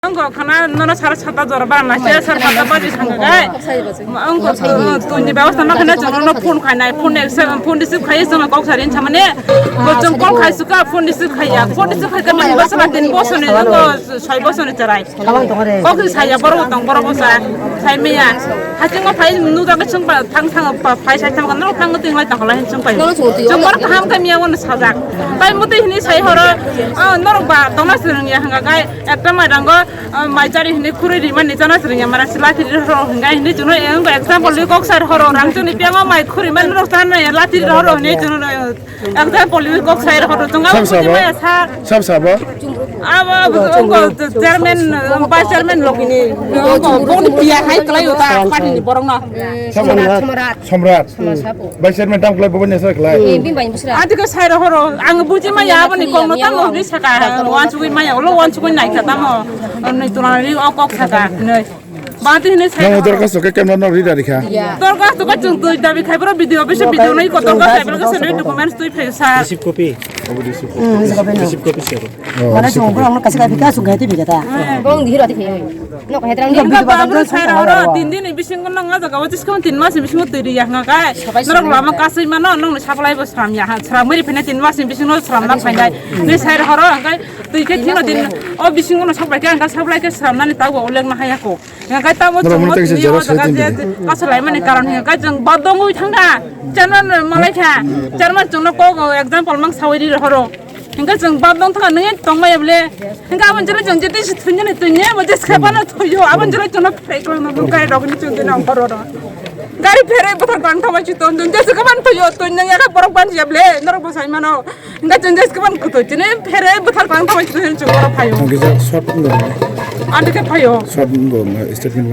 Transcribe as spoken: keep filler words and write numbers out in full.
Ang kok khana nono sara sata jora bara na, sara sata baji thang gai. Ang kok tuni bebostha no khana jono no phone khainai, phone ek se phone receive khai jono kok sari samane. Ko jong call khai suka phone receive khaiya, phone receive khai ka mani bosor tin bosor ni jono soi bosor ni charai. Kok saya borok tong borok bosa, sai meya. Hachingo phai nu jaga chungpa thang thang phai sai thang no thang ting lai tang lai chungpa. Chungpa kaham ka miya won sajak. Pai muti hini sai horo, norok ba tongna sirang ya hanga gai. Ekta mairango, ah, mai chari hini khuri rimani chana sringya mara si lathi ri horo hinga hini chuno, eh, example li kok sar horo rang chuni piango mai khuri man rok chana ya lathi ri horo hini chuno, eh, example li kok sar horo chunga Sam sabo? Maya sa. Sam sabo? Abo, abo, abo, chairman, um, vice chairman lokini. Abo, abo, abo, dia hai kalai uta party ni borok no. Samrat. Samrat. Samrat. Vice chairman tam khlai, bobo nesa khlai. Eh, bini bai bwswra. Ati ko sai ro horo, ang buji maya aboni kok no tamo hwnwi saka, wansugwi maya, ulo wansugwi naikha tamo, nai tunani o kok saka, nai. Bati hwnwi sai. Nang dorkas to ke kemna no rida rikha. Dorkas to ka chung twi dabi khai bro video, bisa video nai ko dorkas sai bro ka sai documents twi phai sa. Receive copy. Receive copy. Mana chung bro ang kasi ka bika sung khai ti bika ta. Bong di hiro ti khai. Nok hedrang. Hingga babu sai ro horo, tin din ni bisingo nang nga jaga o chiskang tin mas ni bisingo twi ri ya hwnga kai. Norok lama kasui mano, nong ni saplai bo sram ya ha, sram mari phene tin mas ni bisingo sram na phainai. Ni sai ro horo hwnga kai twi khe thino tin o bisingo no saplai khe hwnga saplai khe sram nani tabo ulek na haya ko. Hwnga kai tamo chung mo tini o jaga je kasulai mani karon hwnga kai jeng badong ui thanga. Chairman malai kha. Chairman chung no ko example mang sawi ri ro horo. Hingke chwng bab nong thangka nungya tongmaya bole. Hingke aboni jora chwng jete se thunjani tunye, mo je skhabano thuyo. Aboni jora chwngno phrek rok nung gari rok ni chwng dina ongkhor oro. Gari phere bothar bang thangma chi ton ton je skhaban thuyo, tun nung ya borok ban je bole, norok bo sai mano. Hingke chwng je skhaban kuto chini phere bothar bang thangma chi ton chwng oro phayo. Ang kisa short wngkha. Ante ke phayo. Short wngkha, statement.